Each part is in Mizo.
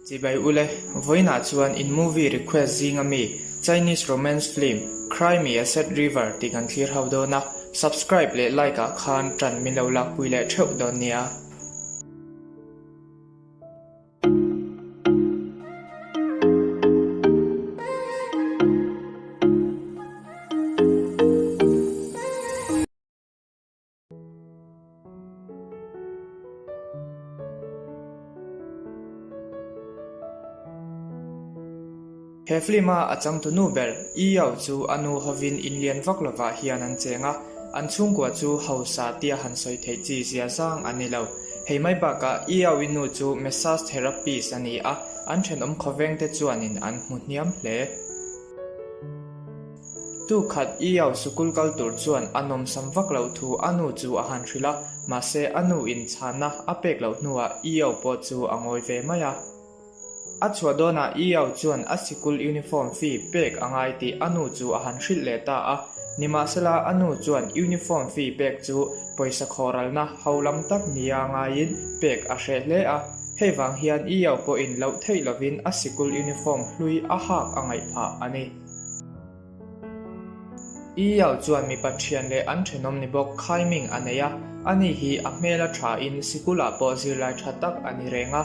Chibai ule, vawiinah chuan in movie request zinga mi Chinese romance film Cry Me a Sad River tih kan thlir ho dawn a, subscribe leh like ah khan ṭan min lo lakpui leh ṭheuh dawn nia. He film-a a changtunu ber Iyao chu a nu hovin inlian vak lovah hian an cheng a, an chhungkua chu hausa tia han sawi theih chi zia zang a ni lo. Hei mai bakah Iyao-i nu chu massage therapist a ni a, an thenawm khawvengte chuanin an hmu hniam hle. Tu khat Iau sukul kal tur chuan a nawmsam vak loh thu a nu chu a han hrilh a, mahse a nu in chhanna a pek loh hnuah Iau pawh chu a ngawi ve mai a. A chhuah dawnah Iau chuan a sikul uniform fee pek a ngai tih a nu chu a han hrilh leh ta a, nimahsela a nu chuan uniform fee pek chu pawisa khawralna ho lam tak nia ngaiin pek a hreh hle a, hei vang hian Iau pawhin loh theih lovin a sikul uniform hlui a hak a ngaih phah a ni. Iau chuan mipa thian leh an thenawm ni bawk Khaiming a nei a, ani hi a hmel a thain sikulah pawh zirlai tha tak a ni reng a.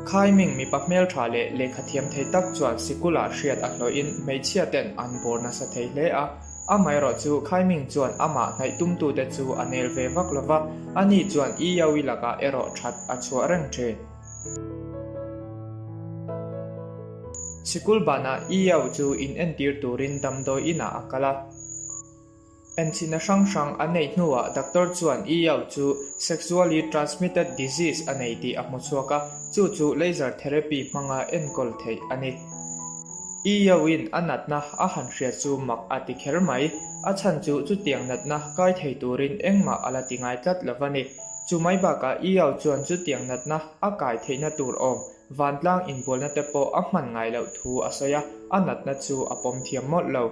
Khaiming mipa hmel tha leh lehkha thiam thei tak chuan sikulah hriat a hlawhin hmeichhia ten an bawr nasa thei hle a, amaherawh chu Khaiming chuan amah hnaih tumtute chu a nel ve vak lo va, ani chuan Iau-i lakah erawh that a chhuah reng thin. Sikul banah Iau chu in entir turin damdawi inah a kal a. Enchhina hrang hrang a neih hnuah doctor chuan Iau chu sexually transmitted disease a nei tih a hmu chhuak a, chu chu laser therapy hmanga enkawl theih a ni. Iau-in a natna a han hria chu mak a ti kher mai, a chhan chu chutiang natna kai thei turin engmah a la ti ngai tlat lo va ni. Chu mai bakah Iau chuan chutiang natna a kai theihna tur awm vantlang inbualna te pawh a hman ngai loh thu a sawi a, a natna chu a pawm thiam mawlh lo.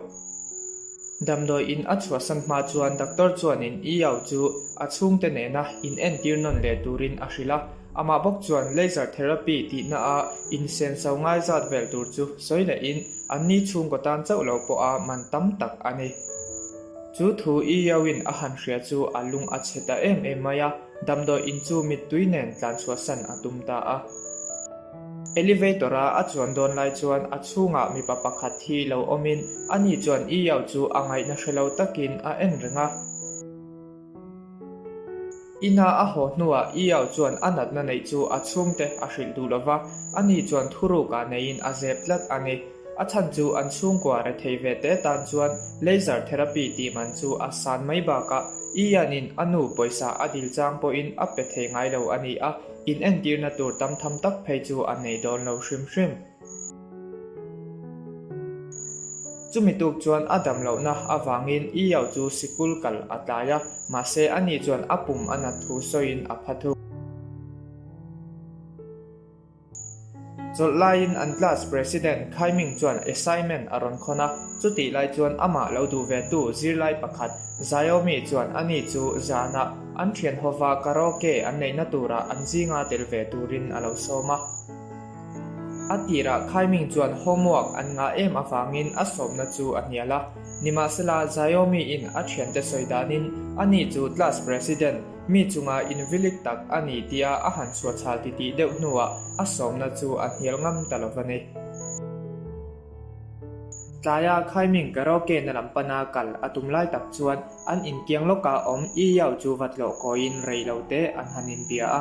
Damdawi in a chhuahsan hma chuan doctor chuanin Iau chu a chhungte nena in entir nawn leh turin a hrilh a, amah bawk chuan laser therapy tihna a insenso ngai zat vel tur chu sawi lehin anni chhungkaw tan chauh lo pawha man tam tak a ni. Chu thu Iau-in a han hria chu a lung a chhe ta em em mai a, damdawi in chu mittui nen tlan chhuahsan a tum ta a. Elevator-a a chuan dawn lai chuan a chhungah mipa pakhat hi lo awmin ani chuan Iau chu a ngaihna hre lo takin a en reng a. Ina a haw hnuah Iau chuan a natna neih chu a chhungte a hrilh duh lo va, ani chuan thurukah neiin a zep tlat a ni. A chhan chu an chhungkua rethei ve te tan chuan laser therapy tih man chu a san mai bakah Ian-in a nu pawisa a dil chang pawhin a pe thei ngai lo a ni a, inentirna tur tam tham tak phei chu a nei dawn lo hrim hrim. Chumi tuk chuan a dam lohna avangin Iau chu sikul kal a tlai a, mahse ani chuan a pum a nat thu sawiin a pha thung. Chawlh laiin an class president Khaiming chuan assignment a rawn khawn a, chutih lai chuan amah lo duh ve tu zirlai pakhat Xiaomi chuan ani chu zanah an thian hova karaoke an neihna turah an zinga tel ve turin a lo sawm a. A tirah Khaiming chuan homework an ngah em avangin a sawmna chu a hnial a. Nimahsela, Xiaomi-in a thiante sawi danin ani chu class president, mi chunga invilik tak a ni tia a han chhuahchhal titih deuh hnuah a sawmna chu a hnial ngam ta lo va ni. Tlaia Khaiming karaoke na lam pana kal a tum lai tak chuan an inkiang lawkah awm Yi Yao chu va tlawh kawiin rei lo te an han inbia a.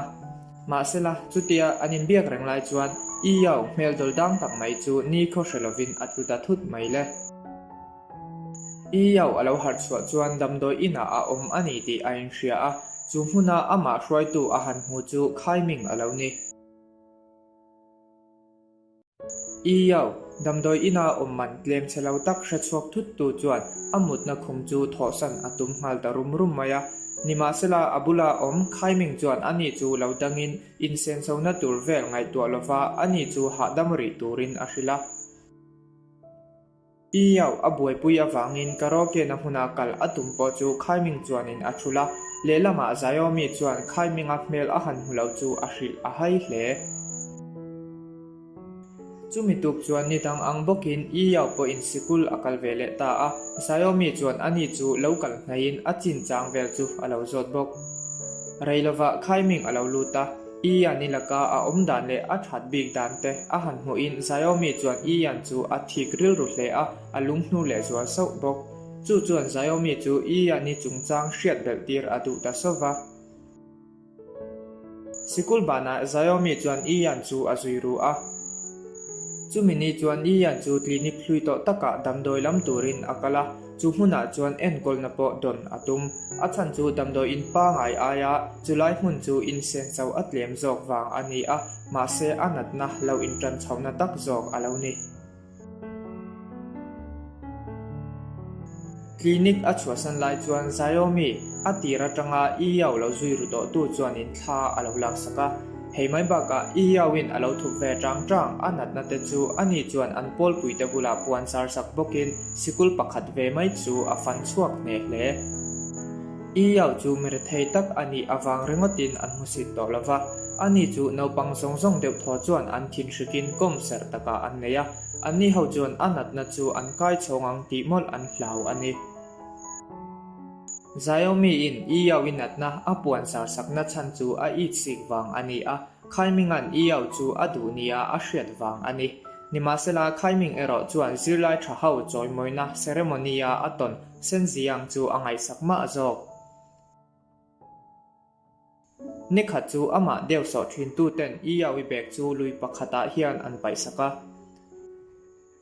Mahsela, chutia an inbiak reng lai chuan Iau hmel dawl dang tak mai chu ni khaw hre lovin a tlu ta thut mai le. Iau a lo harh chhuah chuan damdawi inah a awm a ni tih a inhria a, chu hmuna amah hruaitu a han hmu chu Khaiming a lo ni. Iau, damdawi ina awm man tlem chhe lo tak hre chhuak thut tu chuan a mutna khum chu thawhsan a tum nghal ta rum rum mai a. Nimahsela, a bula awm Khaiming chuan ani chu lo dangin insensona tur vel ngaihtuah lova ani chu hahdam rih turin a hrilh a. Iau a buaipui avangin karaoke-na hmuna kal a tum pawh chu Khaiming chuanin a thul a, lehlamah Xiaomi chuan Khaiminga hmel a han hmu lo chu a hrilh a hai hle. Chumi tuk chuan ni dang ang bawkin Iyao pawhin sikul a kal ve leh ta a, Xiaomi chuan ani chu lo kal hnaihin a chinchang vel chu a lo zawt bawk. Rei lovah Khaiming a lo lut a, Iyan i laka a awm dan leh a that bik dan te a han hmuhin Xiaomi chuan Iyan chu a thik rilru hle a, a lunghnu leh zual sauh bawk. Chu chuan Xiaomi chu Iyan i chungchang hriat belh tir a duh ta sauh va. Sikul banah Xiaomi chuan Ian chu a zui ru a. Chumi ni chuan Ian chu clinic hlui tawh takah damdawi lam turin a kal a, chu hmunah chuan enkawlna pawh dawn a tum. A chhan chu damdawi in pangai aia chulai hmun chu insenso a tlem zawk vang a ni a, mahse a natna lo intan chhohna tak zawk a lo ni. Clinic a chhuahsan lai chuan Xiaomi a tir atanga Yiyao lo zui ru tawhtu chuanin thla a lo laksak a. Hei mai bakah Yiyao-in a lo thup ve chang chang a natna te chu ani chuan an pawlpuite bulah puan zar sak bawkin sikul pakhat ve mai chu a fan chhuak hneh hle. Yiyao chu mi rethei tak a nih avang ringawtin an hmusit tawh lo va, ani chu naupang zawng zawng deuh thaw chuan an thinhrikin kawm serh takah an nei a, anni ho chuan a natna chu an kai chhawng ang tih mawlh an hlau a ni. Xiaomi-in Yiyao-i natna a puan zar sakna chhan chu a itsik vang a ni a, Khaiming-a'n Yiyao chu a duh nia a hriat vang a ni. Nimahsela, Khaiming erawh chuan zirlai tha ho chawimawina ceremony-a a tawn Senziang chu a ngaihsak mah zawk. Nikhat chu amah deuh sawh thin tuten Iyau i bag chu lui pakhatah hian an paihsak a.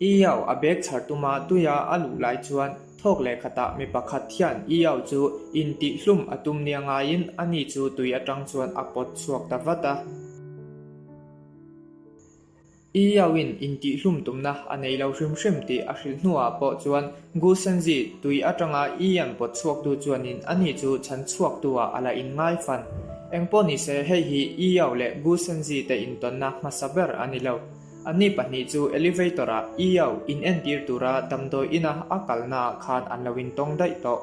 Iyau a bag chhar tuma tuia a luh lai chuan thawk leh khatah mi pakhat hian Iyau chu intihhlum a tum nia ngaiin ani chu tui atang chuan a pawt chhuak ta vat a. Iyau-in intihhlum tumna a nei lo hrim hrim tih a hrilh hnuah pawh chuan Gu Senzi tui atanga Ian pawt chhuaktu chuanin ani chu chhan chhuaktu-ah a la inngai fan. Engpawh nise hei hi Iyau leh Gu Senzi te intawnna hmasa ber a ni lo. Anni pahnih chu elevator-ah Iyau inentir tura damdawi ina a kalnaah khan an lo intawng daih tawh.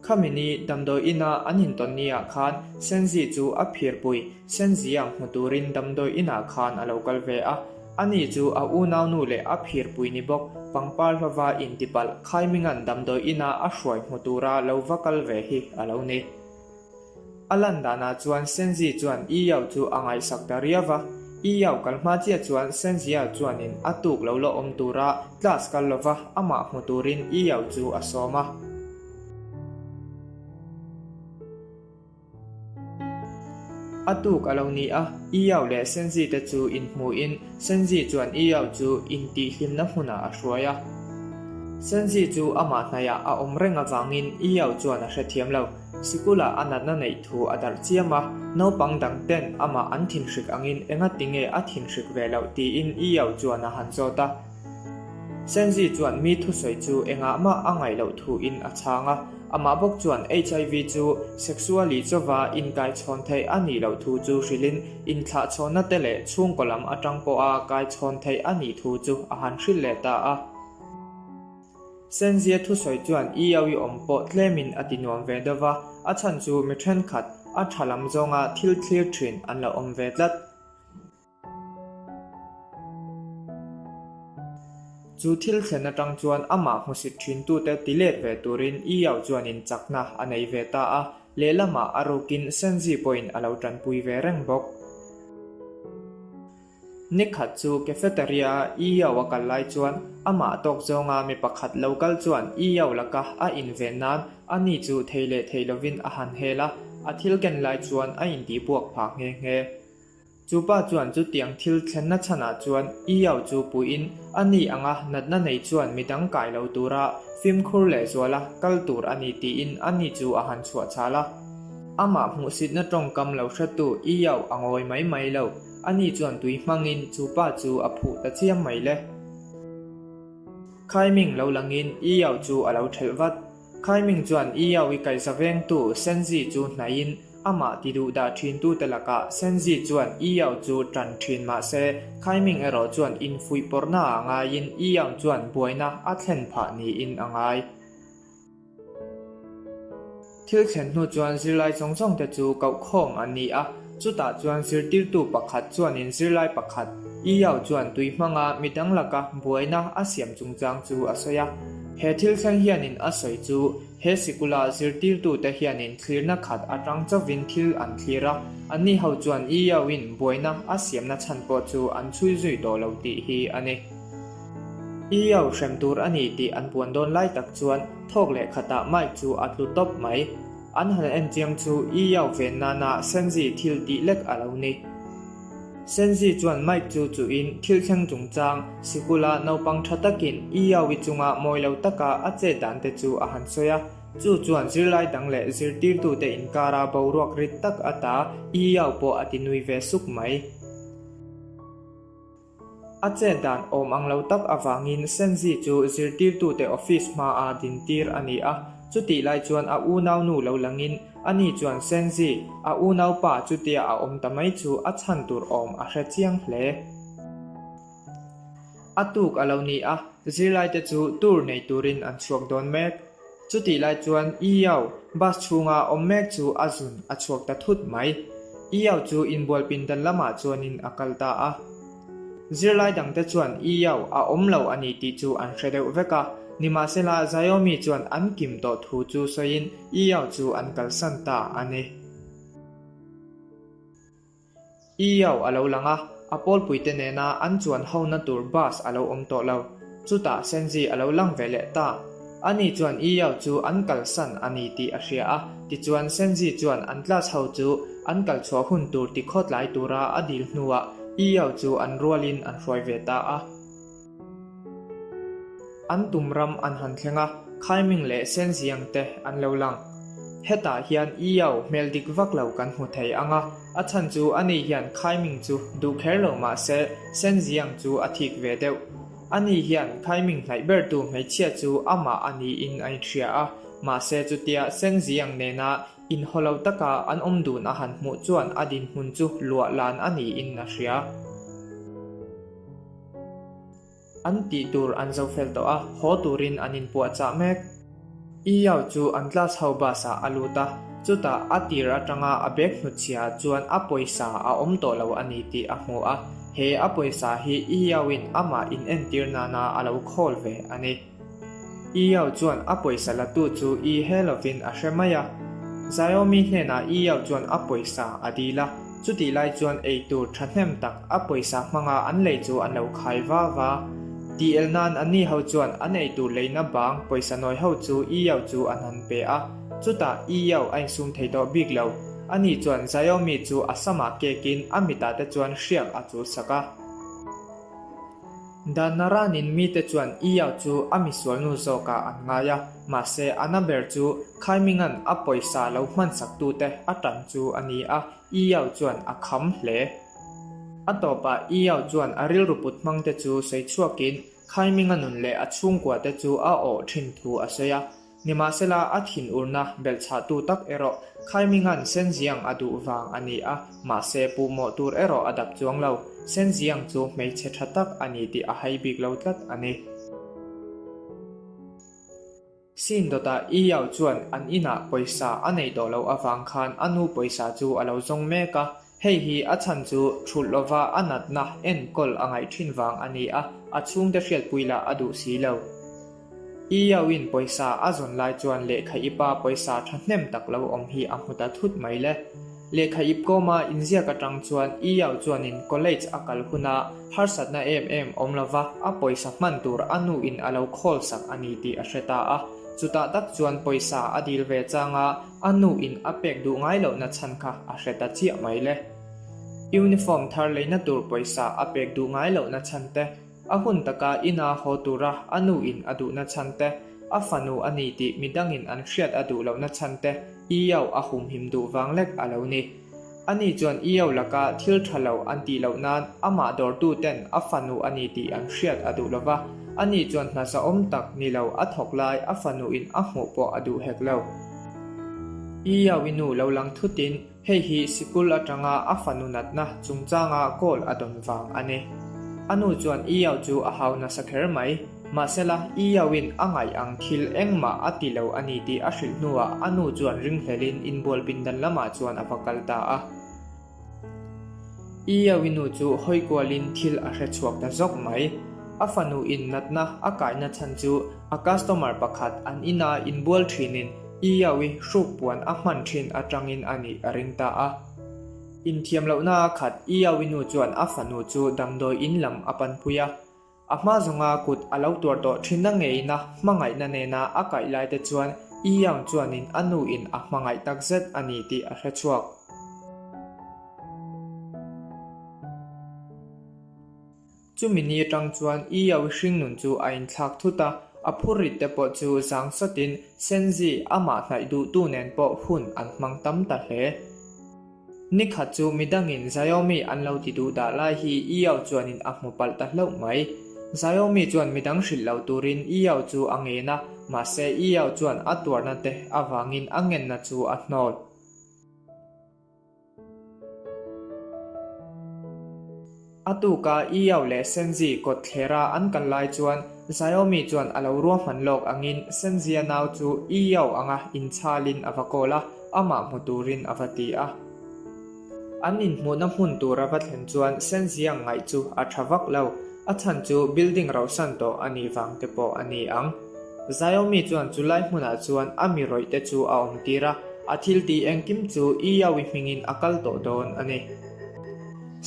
Khami ni damdawi ina an intawn ni ah khan Senzi chu a phirpui Senziang hmu turin damdawi inah khan a lo kal ve a. Ani chu a unaunu leh a phirpui ni bawk pangpar hlova intipalh Khaiminga'n damdawi ina a hruai hmu tura lo va kal ve hi a lo ni. A lan danah chuan Senzi chuan Iyau chu a ngaihsak ta riau va. Iyau kal hma chiah chuan Senzia chuanin a tuk lo la awm tura class kal lova amah hmu turin Iyau chu a sawm a. A tuk a lo ni a, Iyau leh Senzi te chu inhmuhin Senzi chuan Iyau chu intihhlimna hmunah a hruai a. Senzi chu amah hnaihah a awm reng avangin Iyau chuan a hrethiam lo. Sikulah a natna neih thu a darh chiam a, naupang dang ten amah an thinhrik angin enga tinge a thinhrik ve loh tiin Iyau chuan a han zawt a. Senzi chuan mi thusawi chu engah mah a ngaih loh thuin a chhang a, amah bawk chuan HIV chu sexually chauva inkaichhawn theih a nih loh thu chu hrilhin inthlahchhawnna te leh chhungkaw lam atang pawha kaichhawn theih a nih thu chu a han hrilh leh ta a. Senzia thusawi chuan Iau-i awm pawh tlemin a ti nuam ve deuh va, a chhan chu mi thenkhat a tha lam zawnga thil thlir thin an lo awm ve tlat. Chu thil thlen atang chuan amah hmusit thintute ti let ve turin Iau chuanin chakna a nei ve ta a, lehlamah a rukin Senzi pawhin a lo tanpui ve reng bawk. Nikhat chu cafeteria a Iau a kal lai chuan amah tawk zawnga mi pakhat lo kal chuan Iau laka a inven nan ani chu thei leh thei lovin a han hel a, a thil ken lai chuan a intihbuak phah nghe nghe. Chu pa chuan chutiang thil thlenna chhanah chuan Iau chu puiin a ni anga natna nei chuan midang kai lo tura fimkhur leh zuala kal tur a ni tiin a ni chu a han chhuah chhal a. Amah hmuhsitna tawngkam lo hretu Iau a ngawi mai mai lo, a ni chuan tui hmangin chu pa chu a phuh ta chiam mai le. Khaiming lo langin Iau chu a lo thelh vat. Khaiming chuan Iau i kaihza vengtu Senzi chu hnaihin Amah ti duh dah thintute lakah Senzi chuan Iau chu tan thin mah se, Khaiming erawh chuan infuih pawrhnaah ngaiin Iau chuan buaina a thlen phah niin a ngai. Thil thlen hnu chuan zirlai zawng zawngte chu koh khawm an ni a. Chutah chuan zirtirtu pakhat chuanin zirlai pakhat, Iyao chuan tui hmanga midang laka buaina a siam chungchang chu a sawi a. He thil thleng hianin a sawi chu he sikula zirtirtute hianin thlirna khat atang chauhin thil an thlir a, anni ho chuan Iyao-in buaina a siamna chhan pawh chu an chhui zui tawh lo tih hi a ni. Iyao hrem tur a ni tih an puan dawn lai tak chuan thawk leh khatah mic chu a tlu tawp mai. An han en chiang chu Iyao ven nana Senzi thil tih lek a lo ni. Senzi chuan mic chu chuhin thil thleng chungchang sikula naupang tha takin Iyao-i chunga mawi lo taka a chet dan te chu a han sawi a. Chu chuan zirlai dang leh zirtirtute inkara boruak rit tak ata Iyao pawh a ti nui ve suk mai. A chet dan awm ang lo tak avangin Senzi chu zirtirtute office hmaah dintir a ni a, chutih lai chuan a unaunu lo langin ani chuan Senzi, a unaupa chutia a awm ta mai chu a chhan tur awm a hre chiang hle. A tuk a lo ni a, zirlaite chu tour nei turin an chhuak dawn mek. Chutih lai chuan Iau bus chhunga awm mek chu a zun a chhuak ta thut mai. Iau chu inbual pindan lamah chuanin a kal ta a. Zirlai dangte chuan Iau a awm lo a ni tih chu an hre deuh vek a, nimahsela Xiaomi chuan an kim tawh thu chu sawiin Iau chu an kalsan ta a ni. Iau a lo lang a, a pawlpuite nena an chuan hona tur bus a lo awm tawh lo. Chutah Senzi a lo lang ve leh ta. Ani chuan Iau chu an kalsan a ni tih a hria a, tichuan Senzi chuan an class ho chu an kal chhuah hun tur tikhawtlai tura a dil hnuah Iau chu an rualin an hruai ve ta a. An tum ram an han thleng a, Khaiming leh Senziang te an lo lang. Hetah hian Iau hmel dik vak lo kan hmu thei ang a, a chhan chu ani hian Khaiming chu duh kher lo mah se Senziang chu a thik ve deuh. Ani hian Khaiming hnaih bertu hmeichhia chu amah a niin a inhria a, mahse chutia Senziang nena inhaw lo taka an awm dun a han hmuh chuan a dinhmun chu luah lan a niin a hria. An tih tur an zo fel tawh a, haw turin an inpuahchah mek. Iau chu an class ho bus ah a lut a, chutah a tir atanga a bag hnutchhiah chuan a pawisa a awm tawh lo a ni tih a hmu a, he a pawisa hi Iau-in amah inentir nana a lo khawl ve a ni. Iau chuan a pawisa latu chu i he lovin a hre mai a. Xiaomi hnenah Iau chuan a pawisa a dil a, chutih lai chuan eitur thahnem tak a pawisa hmanga an lei chu an lo khai va va. Tih el nan anni ho chuan an eitur leina bang pawisa nawi ho chu Iau chu an han pe a, chutah Iau a insum thei tawh bik lo. Ani chuan Xiaomi chu a samah kekin a mitah te chuan hriak a chul sak a. Dan naranin mite chuan Iau chu a misualnu zawkah an ngai a, mahse a na ber chu Khaiminga'n a pawisa lo hmansaktute a tan chu a ni a, Iau chuan a kham hle. A tawpah Iau chuan a rilru put hmangte chu sawi chhuakin Khaiminga nun leh a chhungkuate chu a awh thin thu a sawi a. Nimahsela, a thinurna belhchhahtu tak erawh Khaiminga'n Senziang a duh vang a ni a, mahse puhmawh tur erawh a dap chuang lo. Senziang chu hmeichhe tha tak a ni tih a hai bik lo tlat a ni. Sin dawtah Iau chuan an inah pawisa a nei tawh loh avang khan a nu pawisa chu a lo zawng mek a, Hei hi a chhan chu thulh lova a natna enkawl a ngaih thin vang a ni a, a chhungte hriatpui lah a duh si lo. Iau-in pawisa a zawn lai chuan lehkha ipa pawisa thahnem tak lo awm hi a hmu ta thut mai le. Lehkha ip kawma inziak atang chuan Iau chuanin college a kal huna harsatna em em awm lova a pawisa hman tur a nuin a lo khawl sak a ni tih a hre ta a. Chutah tak chuan pawisa a dil ve changa A nu in a pek duh ngai lohna chhan kha a hre ta chiah mai le. Uniform thar leina tur pawisa a pek duh ngai lohna chhan te, a hun taka ina haw tura a nu in a duhna chhan te, a fanu a ni tih midangin an hriat a duh lohna chhan te Iau a humhim duh vang lek a lo ni. Ani chuan Iau laka thil tha lo an tih loh nan amah dawrtu ten a fanu a ni tih an hriat a duh lova, ani chuan hna zahawm tak ni lo a thawk lai a fanu in a hmuh pawh a duh hek lo. Iau i nu lo lang thutin hei hi sikul atanga a fanu natna chungchanga call a dawn vang a ni. A nu chuan Iau chu a hau nasa kher mai. Mahsela, Iau-in a ngaih ang thil engmah a ti lo a ni tih a hrilh hnuah a nu chuan ringhlelin inbual pindan lamah chuan a va kal ta a. Iau-i nu chu hawi kualin thil a hre chhuak ta zawk mai. A fanu in natna a kaihna chhan chu a customer pakhat an ina inbual thinin Iau-i hruk puan a hman thin atangin a nih a ring ta a. Inthiam lohna a khat Iau-i nu chuan a fanu chu damdawi in lam a panpui a. A hma zawnga kut a lo tuar tawh thinna ngeina hmangaihna nena a kaih lai te chuan Iang chuanin a nu in a hmangaih tak zet a ni tih a hre chhuak. Chumi ni atang chuan Iau hringnun chu a inthlak thut a, a phurrit te pawh chu zang sawtin Senzi amah hnaih duhtu nen pawh hun an hmang tam ta hle. Ni khat chu midangin Xiaomi an lo ti duh dah lai hi Iau chuanin a hmu palh ta hlauh mai. Xiaomi chuan midang hrilh lo turin Iau chu a ngen a, mahse Iau chuan a tuarna te avangin a ngenna chu a hnawl. A tuka Iau leh Senzi kawtthlera an kal lai chuan Xiaomi chuan a lo ruahman lawk angin Senzia nau chu Iau anga inchhalin a va kawl a. Amah hmu turin a va ti a. An inhmuhna hmun tur a va thlen chuan Senziang ngaih chu a tha vak lo, a chhan chu building rauhsan tawh a nih vang te pawh a ni ang. Xiaomi chuan chulai hmunah chuan a mi rawih te chu a awm tir a, a thil tih engkim chu Iyawi hmingin a kal tawh dawn a ni.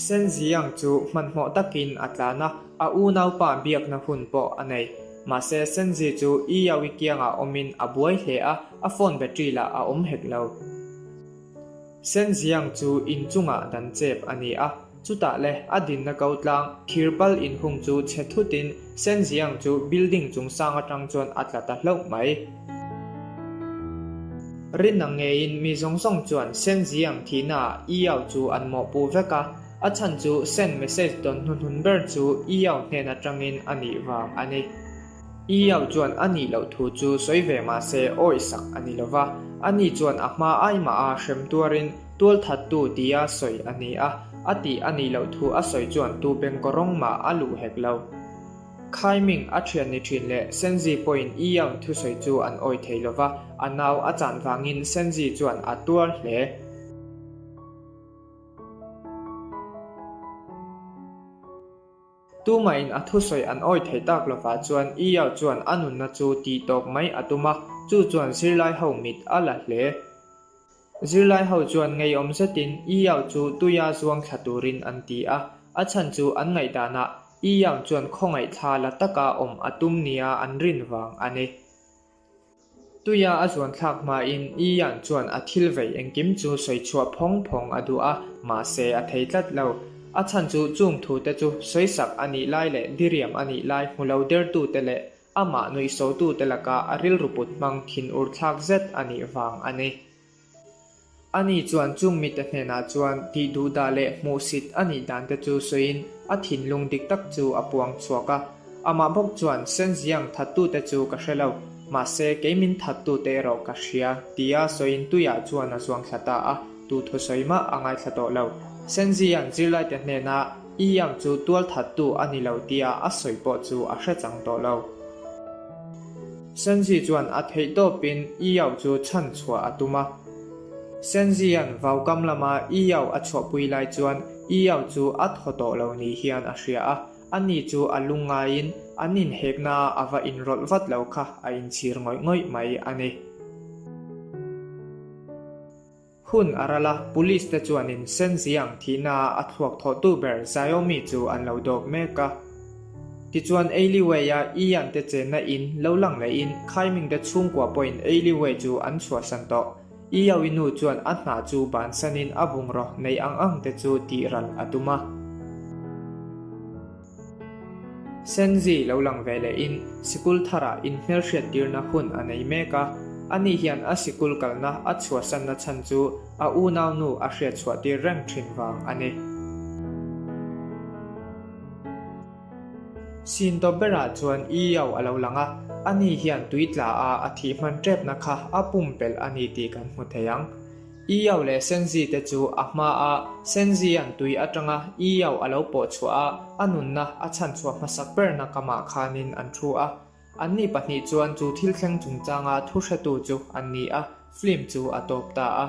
Senziang chu hmanhmawh takin a tlan a, a unaupa biakna hun pawh a nei. Mahse Senzi chu Iyawi kiangah awmin a buai hle a, A phone battery lah a awm hek lo. Senziang chu inchungah dan chep a ni a, chutah le a dinna ko tlang thir pal inhung chu chhe thutin Senziang chu building chung sang atang chuan a tla ta hlauh mai. Rinna ngeiin mi zawng zawng chuan Senziang thihnaah Iau chu an mawhpuh vek a, a chhan chu Sen message dawn hnuhnun ber chu Iau hnen atangin a nih vang a ni. Iau chuan a nih loh thu chu sawi ve mah se awih sak a ni lo va, ani chuan a hma ai mah a hrem tuarin tualthattu tia sawi a ni a, a tih a nih loh thu a sawi chuan tu bengkaw rawng mah a luh hek lo. Khaiming a thian ni thin leh Senzi pawhin Iau thusawi chu an awih thei lo va, a nau a chan vangin Senzi chuan a tuar hle. Tumahin a thusawi an awi thei tak lovah chuan Iau chuan a nunna chu tih tawp mai a tum a, chu chuan zirlai ho mit a la hle. Zirlai ho chuan ngeiawm zetin Iau chu tuia zuang thla turin an ti a, a chhan chu an ngaihdanah Iau chuan khawngaih thla la taka awm a tum nia an rin vang a ni. Tuia a zuan thlak hmain Ian chuan a thil vei engkim chu sawi chhuah phawng phawng a duh a, mahse a thei tlat lo. A chhan chu chung thute chu sawisak a nih lai leh diriam a nih lai hmu lo dertute leh amah nuihsotute laka a rilru put hmang thinur thlak zet a nih vang a ni. Ani chuan chung mite hnenah chuan tih duhdah leh hmuhsit a nih dan te chu sawiin a thinlung dik tak chu a puang chhuak a. Amah bawk chuan, Senziang thattute chu ka hre lo, mahse kei min thattute erawh ka hria, tia sawiin tuiah chuan a zuang thla ta a, tu thusawi mah a ngaithla tawh lo. Senziang zirlaite hnena Iang chu tual thattu a ni lo tia a sawi pawh chu a hre chang tawh lo. Senzi chuan a theih tawpin Iau chu chhan chhuah a tum a. Senzian vaukam lama Iau a chhuahpui lai chuan Iau chu a thaw tawh lo ni hian a hria a, ani chu a lungngaiin an inheknaah a va inrawlh vat lo kha a inchhir ngawih ngawih mai a ni. Hun a ral a, Police te chuanin Senziang thihnaah a thluak thawhtu ber Xiaomi chu an lo dawp mek a. Tichuan Eiliwei-a Ian te chenna in lo lang lehin Khaiming te chhungkua pawhin Eiliwei chu an chhuahsan tawh. Iyawi nu chuan a hna chu bansanin a bungraw nei ang ang te chu tih ral a tum a. Senzi lo lang ve lehin sikul tharah inhmelhriattirna hun a nei mek a, ani hian a sikul kalna a chhuahsanna chhan chu a unaunu a hriatchhuahtir reng thin vang a ni. Sin tawp berah chuan Iau a lo lang a, ani hian tui tla a a thih hman tepna kha a pumpelh a ni tih kan hmu thei ang. Iau leh Senzi te chu a hma a, Senzi-a'n tui atanga Iau a lo pawh chhuah a, a nunna a chhanchhuah hmasak berna kamah khanin an thu a. Anni pahnih chuan chu thil thleng chungchanga thu hretu chu an ni a, film chu a tawp ta a.